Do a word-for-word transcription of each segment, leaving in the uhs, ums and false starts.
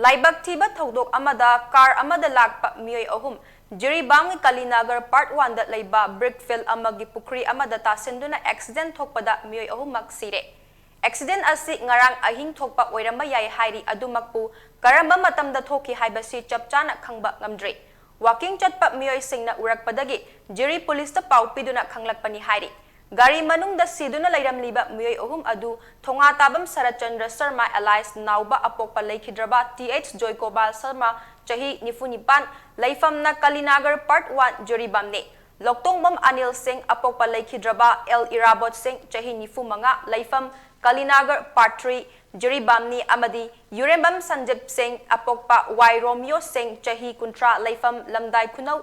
ꯂꯥꯏꯕꯛ ꯊꯤꯕ ꯊꯧꯗꯣꯛ ꯑꯃꯗ ꯀꯥꯔ ꯑꯃꯗ ꯂꯥꯛꯄ ꯃꯤꯑꯣꯏ ꯑꯍꯨꯝ ꯖꯤꯔꯤꯕꯥꯝꯒꯤ ꯀꯂꯤꯅꯒꯔ ꯄꯥꯔꯠ ꯋꯥꯟꯗ ꯂꯩꯕ ꯕ꯭ꯔꯤꯛ ꯐꯤꯜ ꯑꯃꯒꯤ ꯄꯨꯈ꯭ꯔꯤ ꯑꯃꯗ ꯇꯥꯁꯤꯟꯗꯨꯅ ꯑꯦꯛꯁꯤꯗꯦꯟ ꯊꯣꯛꯄꯗ ꯃꯤꯑꯣꯏ ꯑꯍꯨꯝꯃꯛ ꯁꯤꯔꯦ꯫ ꯑꯦꯛꯁꯤꯗꯦꯟ ꯑꯁꯤ ꯉꯔꯥꯡ ꯑꯍꯤꯡ ꯊꯣꯛꯄ ꯑꯣꯏꯔꯝꯕ ꯌꯥꯏ ꯍꯥꯏꯔꯤ, ꯑꯗꯨꯃꯛꯄꯨ ꯀꯔꯝꯕ ꯃꯇꯝꯗ ꯊꯣꯛꯈꯤ ꯍꯥꯏꯕꯁꯤ ꯆꯞ ꯆꯥꯅ ꯈꯪꯕ ꯉꯝꯗ꯭ꯔꯤ꯫ ꯋꯥꯀꯤꯡ ꯆꯠꯄ ꯃꯤꯑꯣꯏꯁꯤꯡꯅ ꯎꯔꯛꯄꯗꯒꯤ ꯖꯤꯔꯤ ꯄꯨꯂꯤꯁꯇ ꯄꯥꯎ ꯄꯤꯗꯨꯅ ꯈꯪꯂꯛꯄꯅꯤ ꯍꯥꯏꯔꯤ꯫ ꯒꯥꯔꯤ ꯃꯅꯨꯡꯗ ꯁꯤꯗꯨꯅ ꯂꯩꯔꯝꯂꯤꯕ ꯃꯤꯑꯣꯏ ꯑꯍꯨꯝ ꯑꯗꯨ ꯊꯣꯉꯥꯇꯥꯕꯝ ꯁꯔꯠꯆꯟꯗ꯭ꯔ ꯁꯔꯃ alias ꯅꯥꯎꯕ ꯑꯄꯣꯛꯄ ꯂꯩꯈꯤꯗ꯭ꯔꯕ ꯇꯤ ꯑꯩꯆ ꯖꯣꯏꯒꯣꯄꯥꯜ ꯁꯔꯃ, ꯆꯍꯤ ꯅꯤꯐꯨ ꯅꯤꯄꯥꯟ, ꯂꯩꯐꯝꯅ ꯀꯂꯤꯅꯒꯔ ꯄꯥꯔꯠ ꯋꯥꯟ ꯖꯤꯔꯤꯕꯥꯝꯅꯤ꯫ ꯂꯣꯛꯇꯣꯡꯕꯝ ꯑꯅꯤꯜ ꯁꯤꯡ ꯑꯄꯣꯛꯄ ꯂꯩꯈꯤꯗ꯭ꯔꯕ ꯑꯦꯜ ꯏꯔꯥꯕꯣꯠ ꯁꯤꯡ, ꯆꯍꯤ ꯅꯤꯐꯨ ꯃꯉꯥ, ꯂꯩꯐꯝ ꯀꯂꯤꯅꯒꯔ ꯄꯥꯔꯠ ꯊ꯭ꯔꯤ ꯖꯤꯔꯤꯕꯥꯝꯅꯤ ꯑꯃꯗꯤ ꯌꯨꯔꯦꯝꯕꯝ ꯁꯟꯖꯤꯞ ꯁꯤꯡ ꯑꯄꯣꯛꯄ ꯋꯥꯏ ꯔꯣꯃꯤꯌꯣ ꯁꯤꯡ, ꯆꯍꯤ ꯀꯨꯟꯊ꯭ꯔꯥ, ꯂꯩꯐꯝ ꯂꯝꯗꯥꯏ ꯈꯨꯅꯧ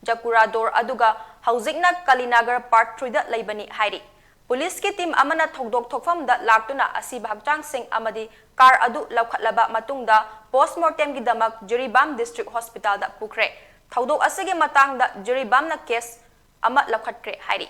ꯖꯀꯨꯔꯥꯗꯣꯔ ꯑꯗꯨꯒ ꯍꯧꯖꯤꯛꯅ ꯀꯂꯤꯅꯒꯔ ꯄꯥꯔꯠ ꯊ꯭ꯔꯤꯗ ꯂꯩꯕꯅꯤ ꯍꯥꯏꯔꯤ꯫ ꯄꯨꯂꯤꯁꯀꯤ ꯇꯤꯝ ꯑꯃꯅ ꯊꯧꯗꯣꯛ ꯊꯣꯛꯐꯝꯗ ꯂꯥꯛꯇꯨꯅ ꯑꯁꯤꯕ ꯍꯛꯆꯥꯡꯁꯤꯡ ꯑꯃꯗꯤ ꯀꯥꯔ ꯑꯗꯨ ꯂꯧꯈꯠꯂꯕ ꯃꯇꯨꯡꯗ ꯄꯣꯁꯃꯣꯔꯇꯦꯝꯒꯤꯗꯃꯛ ꯖꯤꯔꯤꯕꯥꯝ ꯗꯤꯁꯇ꯭ꯔꯤꯛ ꯍꯣꯁꯄꯤꯇꯥꯜꯗ ꯄꯨꯈ꯭ꯔꯦ꯫ ꯊꯧꯗꯣꯛ ꯑꯁꯤꯒꯤ ꯃꯇꯥꯡꯗ ꯖꯤꯔꯤꯕꯥꯝꯅ ꯀꯦꯁ ꯑꯃ ꯂꯧꯈꯠꯈ꯭ꯔꯦ ꯍꯥꯏꯔꯤ꯫